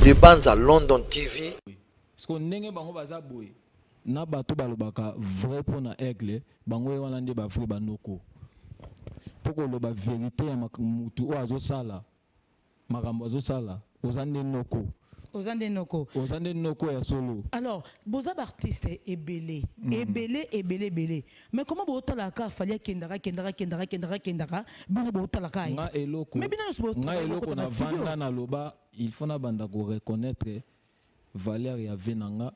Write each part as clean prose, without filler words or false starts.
De Banza London TV. Sikoyo ndenge bango baza boye na bato balobaka vrai mpo na Aigle, bango ye wana nde ba vrai banoko mpo koloba verité ya mutu oyo azosala makambo azosala, oza nde noko. Oza nde noko. Oza nde noko ya solo. Alors boza baartiste ebele, ebele, ebele, ebele, mais comment botalaka Fally akendaka, akendaka, akendaka, akendaka, akendaka, bino botalaka ye? Nga eloko Mais bino nyonso nga eloko na studio. Navanda, naloba, il faut nabanda koreconnaître valeur ya vie na nga,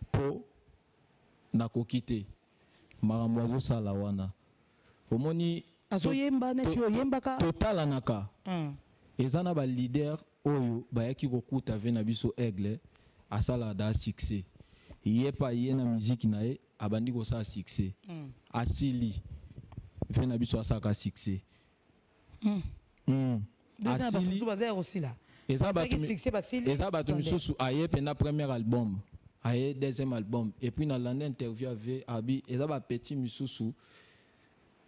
mpo nakoki te makambo azosala wana, omoni. Azoyemba neti oyembaka. Totalanaka. Eza na baleader oyo bayaki kokuta ve na biso Aigle asalaka da succès, ye mpe aye na miziki na ye, abandi kosala succès, asili, ve na biso asalaka succès. Asili. Asili. Baza ya kosila. Eza bato Basalaki succès, basili. Eza bato misusu aye mpenza premier album, aye deuxième album, et puis nalanda interview ave abi eza bapetit misusu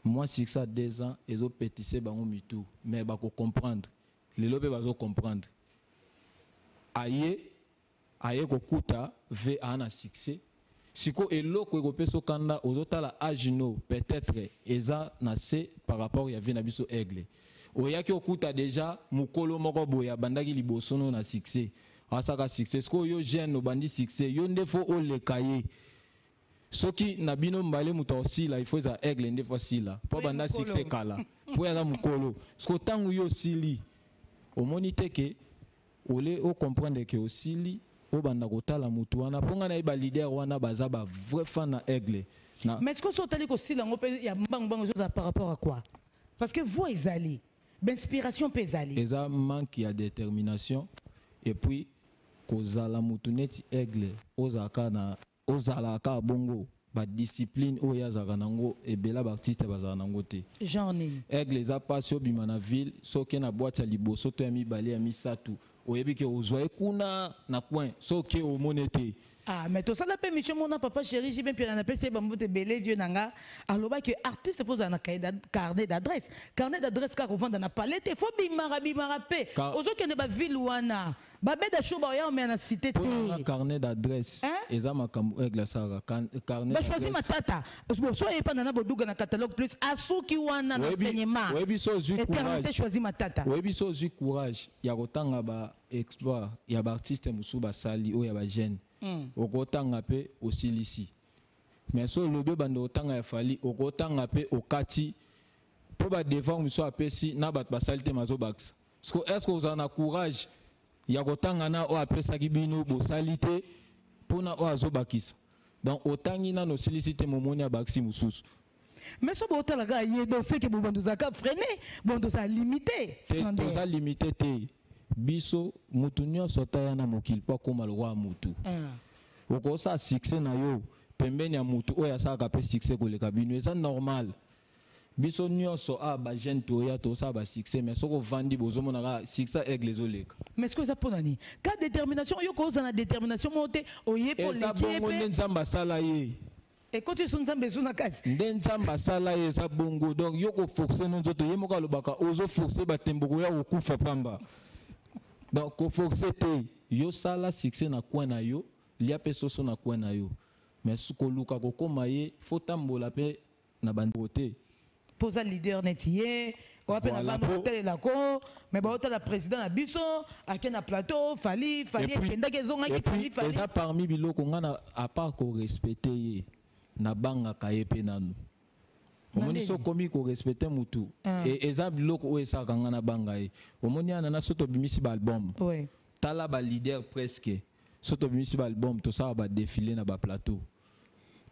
mwa succès ya 2 ans ezopetise bango mitu, mais bakocomprendre lelo mpe bazocomprendre. Aye kokuta ve aa na succès. Siko eloko ekopesa okanda, ozotala age no peut-être eza na se par rapport ya vie na biso Aigle. Oyaki okuta déjà mokolo moko boye abandaki liboso no na succès, asaka succès. Sikoyo yo jeune obandi succès, yo nde faut oleka ye. Soki na bino mbale moto akosila, il faut eza Aigle nde faut asila mpo Oye abanda mokolo. succès kala, mpo ye aza mokolo. Siko ntango yo osili, omoni te ke ole ocomprendre ke osili, obanda kotala motu wana. Mpo ngai nayeba leader wana baza ba vrai fan na Aigle na Mais est-ce que so otali kosila yango mpe ya mbangu-mbangu, ezozala par rapport à quoi? Parce que voix ezali, bainspiration mpe ezali. Eza manque ya détermination et puis kozala motu neti Aigle, ozalaka na ozalaka kaka bongo, badiscipline oyo azalaka nango, ebele baartiste bazala nango te. Genre nini? Aigle eza mpasi obima na ville, soki na boîte ya liboso to ya mibale, ya misato, oyebi ke ozwa ye kuna na coin, soki omoni te. Ah, mais tosala mpe mission mona papa chéri JB Mpiana, napesi ye bambote ebele, vieux na nga, alobaki artiste faut ozala na carnet d'adresse. Carnet d'adresse kaka kovanda na palais te, faut bimaka bimaka mpe. Ozokende baville wana, babeda show, baoya omea na cité te. Mpo na carnet d'adresse Hein? eza makambo Aigle asalaka. Carnet Bachoisi d'adresse- Matata so oyepanda na boduga na Catalogue Plus, asuki wana na enseignement. Oyebi so ozwi Éternité courage choisi Matata. Oyebi so ozwi courage ya kotanga ba exploit ya baartiste mosusu basali oyo ya bajeune, okotanga mpe osilisi. Mais so olobi obanda kotanga ya Fally, okotanga mpe okati, mpo badevoir mosusu apesi na bato basali te, mazobakisa. Siko est ce que ozala na courage ya kotanga na oyo apesaki bino bosali te, mpona oyo azobakisa? Donc otangi nano, osilisi te, momoni abakisi mosusu. Mais so botalaka ye, donc c'est que bobandu ozalaka freiné, bobandu ozala limité. Te, toza limité te. Biso mutu nyonso ata ya na mokili mpo akóma lokwa mutu, okosala succès na yo pembeni ya mutu oyo asalaka mpe succès koleka bino, eza normal. Biso nyonso awa bajeune toya tosala basuccès, mais soki ovandi, bozomona kaka succès Aigle ezoleka. Mais ce que eza mpona nini? Ka détermination, yo kozala na détermination moko te, oye mpo Eza oleki ye. bongo nde Mpe Nzambe asala ye. Ekoti so Nzambe ezu na kati. Nde Nzambe asala ye, eza bongo. Donc yo koforce no nzoto, ye moko alobaka ozoforce batembo koya kokufa pamba. Donc koforce te, yo sala succès na coin na yo, lia mpe soso na coin na yo, mais koluka kokóma ye, faut tambola mpe na bandeko te. Mpo oza leader neti ye oya mpe na Voilà, bana otelelako, mais baotala président na biso ake na plateau, Fally, Fally ekendaki, ezongaki, Fally, Fally. Eza parmi biloko nga na à part korespecte ye, nabangaka ye mpe nanu. Omoni, ndeni? so okomi korespecte mutu, eza biloko oyo esalaka nga nabanga ye. Omoni ana na so tobimisi baalbum, tala baleader presque, so tobimisi baalbum, tosala badéfilé na baplateau,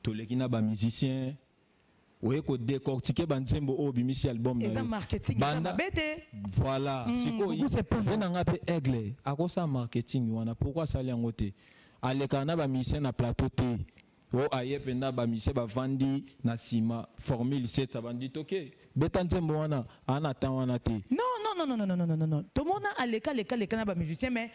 toleki na bamusicien, oye kodécortiquer banzembo oyo obimisi album na Eza yo. marketing, eza mabe te. Voilà. Sikoyo Gugu, c'est pas ve na nga mpe Aigle akosala marketing wana, pourquoi asali yango te? Alekaka na bamusicien na plateau te, o aye mpenza bamusicien bavandi na nsima, formule 7, abandi toke beta nzembo wana, aa na temps wana te. Non, non, non, non, non, non, non, non, non. Tomona aleka, aleka, aleka na bamusicien, mais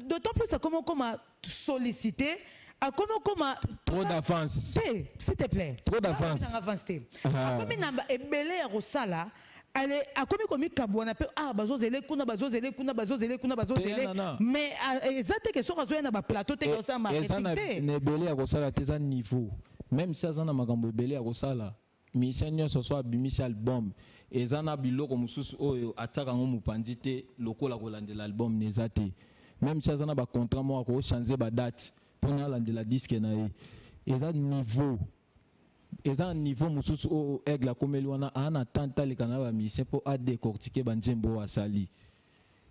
d'autant plus akomi okoma sollicité, akomi okoma Trop d'avance. Te, s'il te plaît. Trop d'avance. Akomi na avance te. Ah. Akomi na ebele ya kosala. Ale akomi komikabwana mpe ah, bazozele kuna, bazozele kuna, bazozele kuna, bazozele. Nana. Mais ah, eza te ke soki azoya na baplateau te ke osala Eza marketing na te. Na ebele ya kosala te, eza niveau. Même si aza na makambo ebele ya kosala, musicien nyonso so abimisi album, eza na biloko mosusu oyo atiaka yango mopanzi te lokola kolandela album na eza te. Même si aza na bacontrat moko, akochange badate mpona alandela disque na ye. Eza niveau, eza na niveau mosusu oyo Aigle akomeli wana, aa na temps taleka na bamusicien mpo adécortique banzembo oyo asali.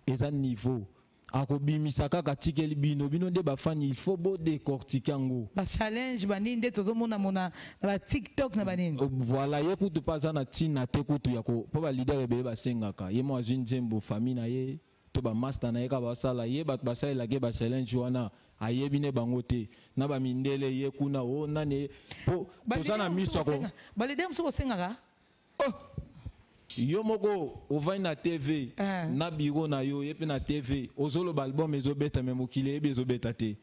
Eza niveau akobimisa kaka, tikeli bino, bino nde bafani, il faut bodécortique yango. Bachallenge banini nde tozomonamona na baTikTok na banini. Voilà, ye kutu mpe aza na ntina te kutu ya mpo baleader ebele basengaka ye mo azwi nzembo, famille na ye to bamaster na ye kaka basala ye, bato basalelaki ye bachallenge wana, ayebi ne bango te na bamindele ye kuna o nani, mpo toza na miso ya Baleader mosusu kosengaka. Oh! Yo moko ovandi na TV na biro na yo, ye mpe na TV, ozoloba album ezobeta, me mokili eyebi ezobeta te.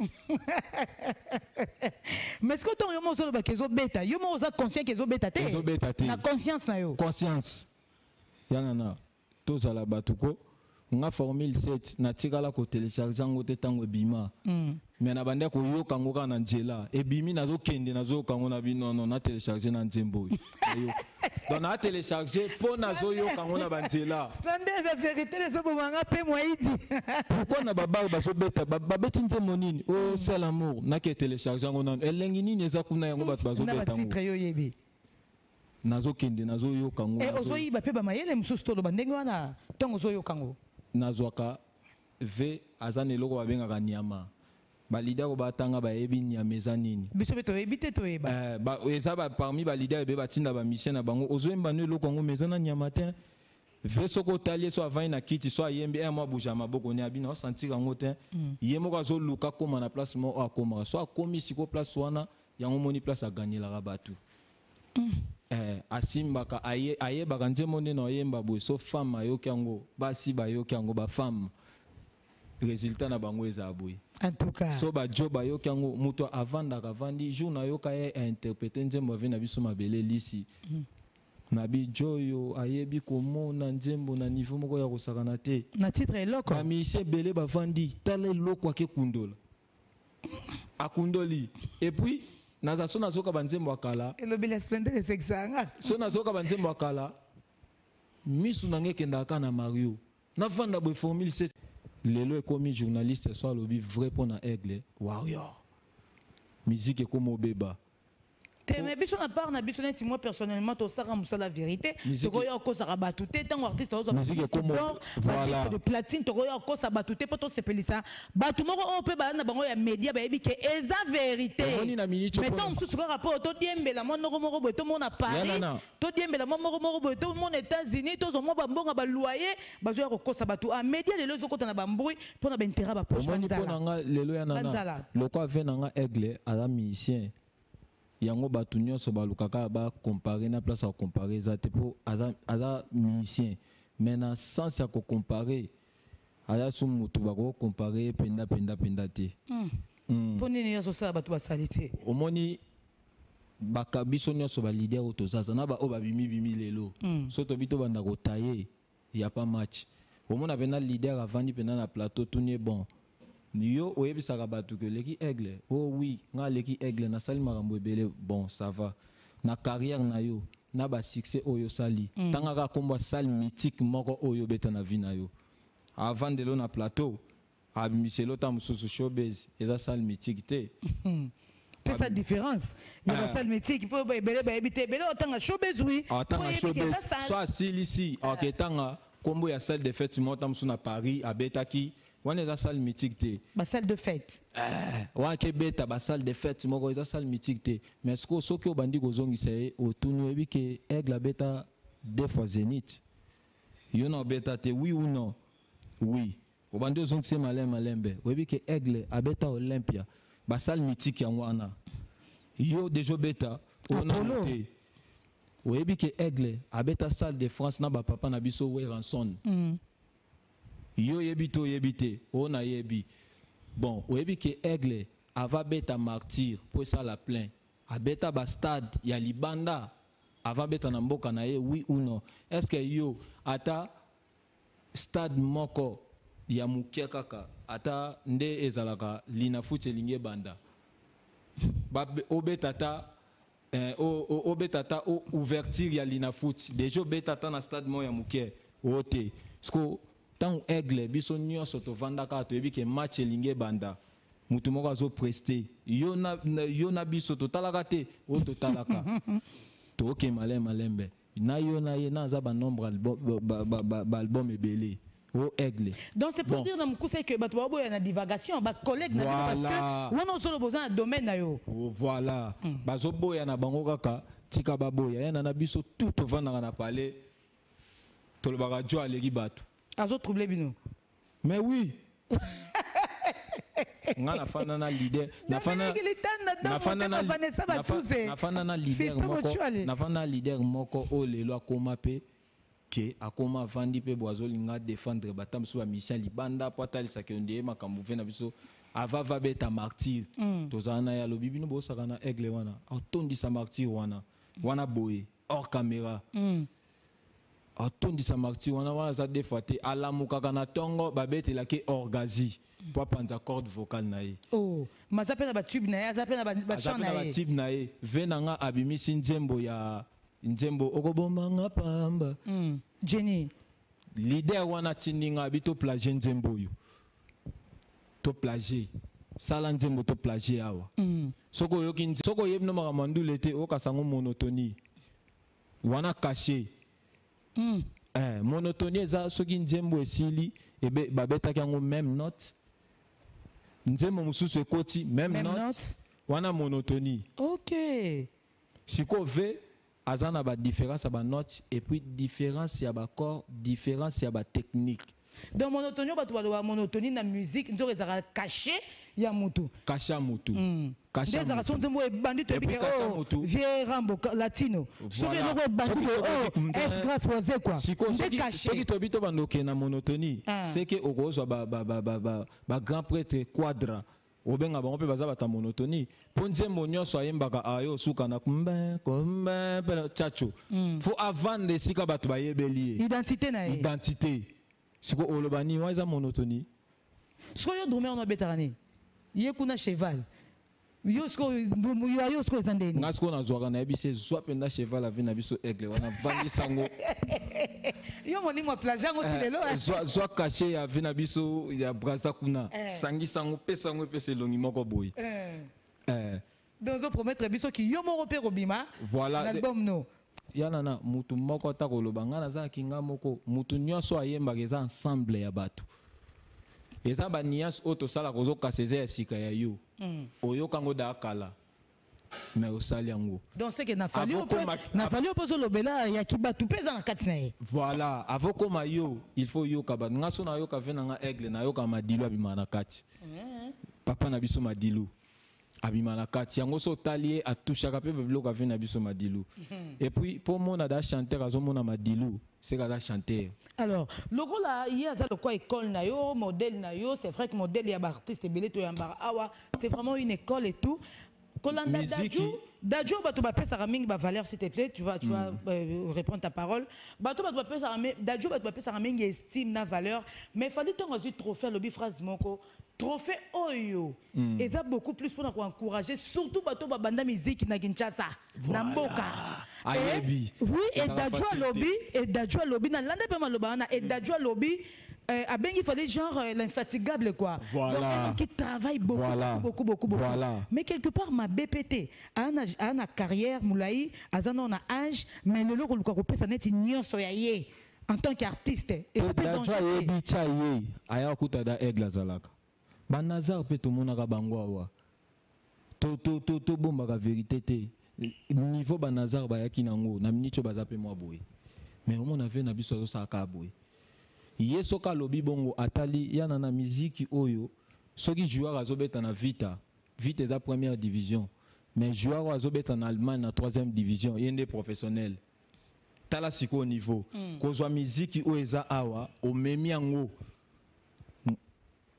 Mais ce que ntongo yo moko ozolobaka ezobeta, yo moko oza conscient ke ezobeta te? Ezobeta te. Na conscience na yo. Conscience ya nana, tozala bato ko nga Formule 7 natikala kotélécharge yango te ntango ebima, me na bandi koyoka yango kaka na nzela. Ebimi, nazokende, nazoyoka yango na binono, na télécharge na nzembo oyo. Nayoka. Donc na télécharge mpo nazoyoka yango na banzela. Standard ya vérité ezobomanga mpe moidi. Pourquoi na babar bazobeta, babeti nzembo nini o sel amour, nake télécharge yango nano, elengi nini eza kuna, yango bato Na bazobeta yango. Batitre yo oyebi. Nazokende, nazoyoka yango. Ozoyiba mpe bamayele mosusu, toloba ndenge wana, ntongo ozoyoka yango. Nazwaka v aza na eloko babengaka nyama. Baleader oyo batanga bayebi nyama eza nini. Biso mpe toyebi te, toyeba. Eza parmi baleader ebele batinda bamusicien na bango, ozoyemba no eloko yango, mais eza na nyama te. Ve soki otali ye, so avandi na kiti, so ayembi un mois, bouge ya maboko ne abina, osentir yango te. Ye moko azoluka akóma na place moko oyo akómaka. So akómi sikoyo place wana, yango moni place aganyelaka bato. Asimbaka, ayebaka nzembo nde na oyemba boye, so femme ayoki yango, basi bayoki yango, bafemme, résultat na bango ezala boye. En tout cas. So bajo bayoki yango, moto avandaka, avandi jour nayoka ye interpréter nzembo ave na biso mabele lisi na bijo oyo, ayebi komona nzembo na niveau moko ya kosakana te. Na titre eloko. Bamusicien ebele bavandi, tala eloko ake kundola, akundoli. Et puis naza so nazoka banzembo ya kala. Elobeli ya Splendeur esekisanga. So nazoka banzembo ya kala, misu na ngai ekendaka kaka na Mario. Navanda boye, Formule 7 lelo ekomi journaliste, so alobi vrai mpo na Aigle Warrior, musique ekómi obeba. Te, mais biso na part na biso, neti moi personnellement, tosaka mosala vérité. Tokoya okosaka bato te. Ntango artiste azozwa Musique d'or, voilà. de platine, tokoya okosa bato te mpo tosepelisa bato moko oyo mpe baa na bango ya média, bayebi ke eza vérité. Omoni na minute Mais ntango mosusu kaka mpo todiembela mwa noko moko boye, tomona Paris, Nana. todiembela mwa moko moko boye, tomona États-Unis, tozwa mwa bambongo baloyer, bazoya kokosa bato. A média lelo ezokota na bambrouille mpo na baintérêt bapoche. Omoni mpo na nga lelo ya nana Banzala. loko ave na nga Aigle aza musicien, yango bato nyonso balukaka bacompare na place ya kocompare eza te, mpo aza musicien, mais na sens ya kocompare, aza so motu bakokompare ye mpenza mpenza mpenza te. Mpo nini azosala bato basali te? Omoni baka biso nyonso baleader oyo tozaza na baoyo babimibimi lelo, so tobi tobanda kotaye, ya pas match. Omona mpena leader avandi mpena na plateau, tuni ye: bon, yo oyebisaka bato ke oleki Aigle? Oh oui, nga aleki Aigle, nasali makambo ebele. Bon, ça va, na carrière na yo, na basuccès oyo osali, ntanga kaka nkombo asali mythique moko oyo obeta na vie na yo. Avant lelo na plateau abimiselo ta mosusu, Showbase eza salle mythique te. Pesa différence ya basale mythique, mpo ebele bayebi te. Ebele otanga Showbase, oui. Atanga Showbase, so asilisi, aketanga nkombo ya salle de fête moko ta mosusu na Paris abetaki, wana eza salle mythique te. Basalle de fête. Wana kebeta basalle de fête moko, eza salle mythique te. Mais sikoyo soki obandi kozongisa ye, otuni: oyebi ke Aigle abeta deux fois Zénith, yo na obeta te, oui ou non? Oui. Obandi ozongisa ye malembe malembe: oyebi ke Aigle abeta Olympia? Basalle mythique yango wana, yo deja obeta onano te. Oyebi ke Aigle abeta Salle de France na bapapa na biso Werrason? Yo oyebi te? Oyebi te? Oyo nayebi. Bon, oyebi ke Aigle ava beta Martyr mpo esala plein, abeta bastade ya libanda? Avant abeta na mboka na ye, oui ou non? Est ce que yo ata stade moko ya moke kaka, ata nde ezalaka Linafoot elingi ebanda, obeta ata obeta ata ouverture ya Linafoot, déjà obeta ata na stade moko ya moke oyo te? Parce ntango Aigle, biso nyonso tovandaka, toyebi ke match elingi ebanda, motu moko azoprester, yo na biso totalaka te. Oyo totalaka, tookema malembe malembe na yo na ye na aza banombre baalbum ebele o Aigle. Donc c'est pour dire na mokuse ke bato baoboya na divagation, bacollègue na bino, parce que wana ozoloba, oza na domaine na yo. Oh, voilà. Bazoboya na bango kaka, tika baboya. Ya na biso tout tovandaka na palais, tolobaka jo aleki bato. Azotrouble bino. Mais oui, nga nafanda na leader, nafanda na leader moko, nafanda na leader moko oyo lelo akóma mpe ke akóma avandi mpe bo azolinga défendre bata mosusu, bamusicien libanda, mpo atalisaka yo nde makambo ve na biso ava beta Martyr. Tozala na ye, alobi: "Bino bosaka na Aigle wana, atondisa Martyr wana wana boye hors caméra. Atondisa Martyr wana wana, aza deux fois te." Alamukaka na ntongo, babetelaki orgazi mpo apanza corde vocale na ye. Oh, mais aza mpe na batube na ye, aza mpe na bachant na ye. Batube na ye. Ve na nga abimisi nzembo ya nzembo okobomanga pamba. Jenny. Leader wana atindi nga, abi toplagie nzembo oyo, toplagie, sala nzembo toplagie awa. Soki oyoki, soki oyebi no makambo ya ndule te, okasa yango monotonie wana caché. Monotonie eza soki nzembo esili, ebe babetaki yango même note, nzembo mosusu ekoti même, même note, note. Wana monotonie. Sikoyo ve aza na badifférence ya banote et puis différence ya baaccord, différence ya batechnique. Donc monotonie oyo bato baloba, monotonie na musique, nzoka ezalaka cachet ya motu. Cachet ya motu. Nde ezalaka so nzembo ebandi, toyebi ke oh, vieux Rambo Latino, soki eloko ebandi, oh, S grave rosé quoi, nde cachet. Soki toyebi, tobanda okende na monotonie, c'est que okozwa bagrand prêtre Quadra, obenga bango mpe baza bato ya monotonie, mpo nzembo nyonso ayembaka ayo osuka na kumbe kumbe mpe tchatcho. Fo avanda esika bato bayebeli ye. Identité na ye. Identité. Siko oloba nini? Wana eza monotonie. Sikoyo yo drummer ono abetaka nini? Ye kuna cheval, yo sikoyo, yo sikoyo eza ndeni? Nga sikoyo nazwaka, nayebi se zwa mpenza cheval ave na biso Aigle wana, vandisa yango. Yo molimo ya plage yango ti lelo. Zwa cachet ya ve na biso ya Braza kuna, sangisa yango, pesa yango, epesa elongi moko boye. Donc ozopromettre biso ki yo moko mpe kobima Voilà. na album no? Ya nana, mutu moko ata koloba ngai nazalaki nga moko, mutu nyonso ayembaka, eza ensemble ya bato, eza banuance oyo tosalaka. Ozokasa eza ya sika ya yo, oyoka yango daa kala, mais osali yango. Donc c'est que na Fally na Fally mpe ozolobela yaki bato mpe eza na kati na ye. Voilà, avant koma yo, il faut yoka bato. Nga so nayoka ve na nga Aigle, nayoka Madilu abima na kati, papa na biso Madilu abima na kati yango. So otali ye, atushaka mpe babiloko ave na biso Madilu. Et puis mpo mona da chanteur azomona Madilu, seka aza chanteur. Alors lokola ye aza lokwa école na yo, modèle na yo, c'est vrai que modèle ya baartiste ebele toyambaka awa, c'est vraiment une école et tout. Kolanda Dadju, Dadju, bato bapesaka mingi bavaleur, s'il te plaît, tu vas reprendre ta parole. Bato bapesaka, Dadju, bato bapesaka mingi estime na valeur, mais Fally, ntongo azwi trophée, alobi phrase moko: trophée oyo eza beaucoup plus mpona koencourager surtout bato babanda musique na Kinshasa, na mboka. Ayebi. Oui, et Dadju alobi, et Dadju alobi, nalanda mpe maloba wana, et Dadju alobi, abengi Fally genre l'infatigable quoi. Voilà. Donc, qui travaille beaucoup, voilà. beaucoup, beaucoup, beaucoup. Voilà. Mais quelque part, ma BPT, a na carrière mulayi, aza na âge, mais lelo koluka kopesa neti nyonso ya ye en tant qu'artiste. Et ça peut danger. Ayebi tia ye aya kuta da Aigle azalaka. Banazar mpe tomonaka bango awa. Tobombaka vérité te. Niveau banazar bayaki nango na miniti oyo baza mpe mwa boye. Mais omona ve na biso azosalaka boye. Ye soki alobi bongo, atali yana na miziki oyo, soki joueur azobeta na Vita, Vita eza première division, mais joueur oyo azobeta na Allemagne na troisième division, ye nde professionnel. Tala sikoyo niveau kozwa miziki oyo eza awa, omemi yango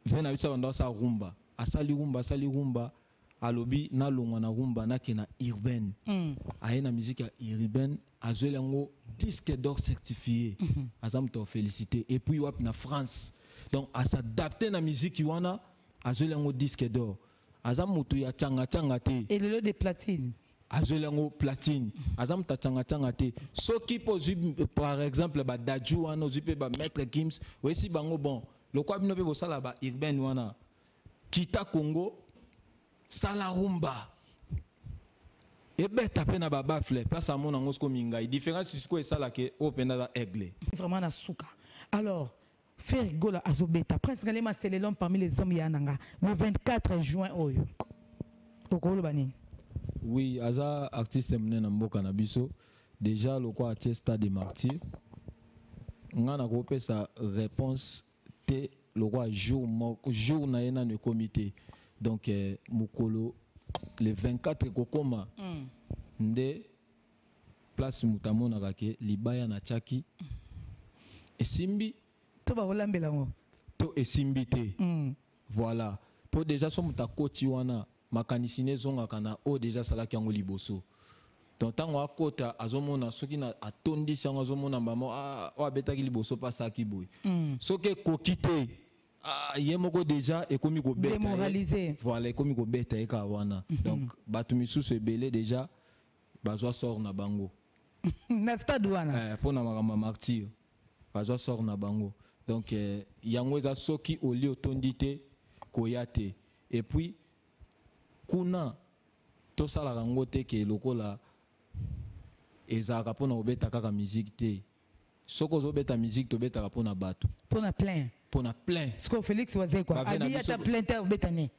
ve na biso. Bando asala rumba, asali rumba, asali rumba, alobi nalongwa na rumba, nake na urbaine. Aye na miziki ya urbaine. Azweli yango disque d'or certifié. Aza moto félicité. Et puis wapi? Na France. Donc as'adapte na musique wana, azweli yango disque d'or. Aza moto ya tianga-tianga te. Et le lot de platine. Azweli yango platine. Aza moto atianga-tianga te. Soki mpo ozwi par exemple baDadju wana, ozwi mpe baMaître Gims, oyesi bango: bon, lokwa bino mpe bosala ba urbaine wana, kita Congo, sala rumba, ebeta mpe na babaffle. Place amona yango sikoyo mingai différence sikoyo esalaka oyo mpenza aza aigle. Vraiment na suka. Alors Ferre Gola azobeta. Prince Ngalema, c'est l'homme parmi les hommes, ya nanga le 24 juin oyo, okoloba nini? Oui, aza artiste monene na mboka na biso. Déjà lokwa atie Stade de Martyr, nga nakopesa réponse te lokwa jour moko, jour na ye nano ekomi te. Donc mokolo le 24 ekokoma nde place moto amonaka ke libaya natiaki esimbi to bakolambela yango to esimbi te. Voilà, mpo déjà so moto akoti wana, makanisi ne ezongaka na oyo déjà asalaki yango liboso. Donc ntango akota, azomona soki na atondisi yango, azomona mbamo: ah, oyo abetaki liboso mpe asalaki boye. Soki ekoki te, ah, ye moko déjà ekomi kobeta ye. Démoralisé. Voilà, ekomi kobeta ye kaka wana. Donc bato misusu ebele déjà bazwa sort na bango na stade wana. Mpo na makambo ya Martyr, bazwa sort na bango. Donc yango eza soki olie otondi te, koya te. Et puis kuna tosalaka yango te ke lokola ezalaka mpona kobeta kaka musique te. Soki ozobeta musique, tobetaka mpona bato. Mpona plein. Mpona plein. Sikoyo Félix Wazekwa Bave na abi biso ata plein te, obeta ne.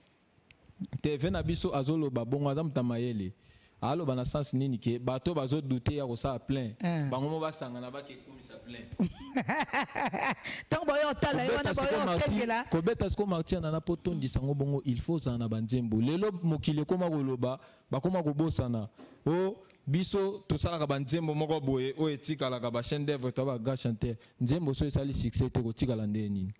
Te, ve na biso azoloba bongo, aza moto ya mayele. Aloba na sens nini? Ke bato bazodouter ya kosala plein, bango mo basangana, bake ekomisa plein. Ntango bayo otala ye wana, bayo okengela. Kobeta siko Martyr nana mpo tondisa yango bongo, il faut ozala na banzembo. Lelo mokili ekóma koloba, bakóma kobosana o biso tosalaka banzembo moko boye oyo etikalaka bachaîne d'œuvre to bagrand chanteur. Nzembo so esali succès te, kotikala nde nini?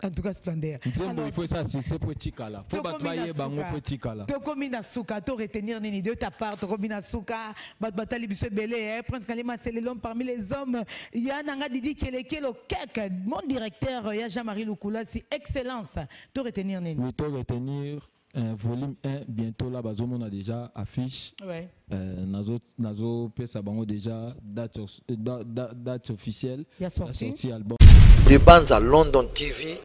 En tout cas, Splendeur. Nzembo, il faut esala succès mpo etikala, fo bato bayeba yango mpo etikala. Tokomi na suka. To retenir nini de ta part? Tokomi na suka. Bato batali biso ebele, eh? Prince Kalema, c'est l'homme parmi les hommes, ya nanga Didi Kelekelo Kek, mon directeur, ya Jean-Marie Lukulasi, excellence. To retenir nini? Oui, to retenir volume 1 bientôt là. Bazomona déjà affiche. Nazopesa bango déjà date officielle ya sortie. Sortie album. De Banza London TV.